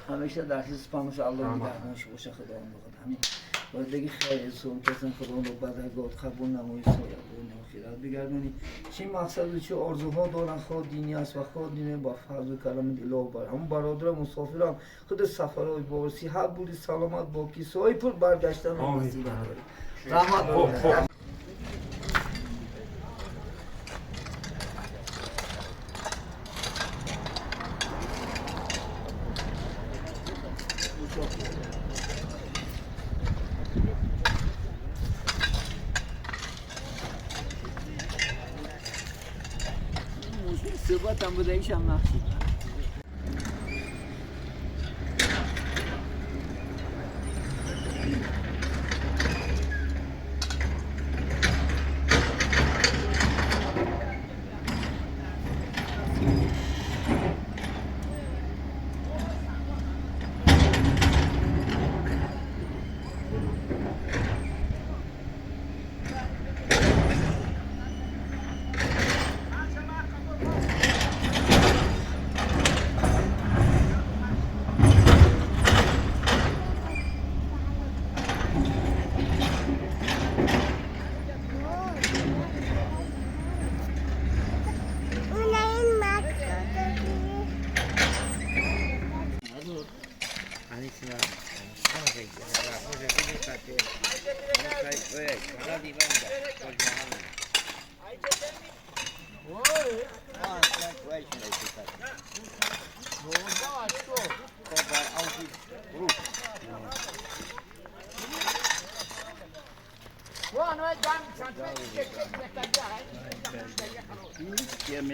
ҳамеша дар ҳифз паноҳи Аллоҳ нигаҳбонаш боша. Худованд биход ҳамин бояд хайр сум касан Худованд бадагот қабул намои соябон охират бигардонӣ. Чӣ мақсаду чӣ орзуҳо доранд, хоҳ динӣ аст ва хоҳ динӣ, ба фазлу карами Илоҳ бар ҳамон бародарам мусофирам худ сафарҳои бо сиҳат буди, саломат бо кисои пур баргаштан насиб дорӣ. Раҳмат. Sıhhatam bu da iş anlaşıldı.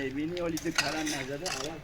میبینی ولی تو کلم نزده اول.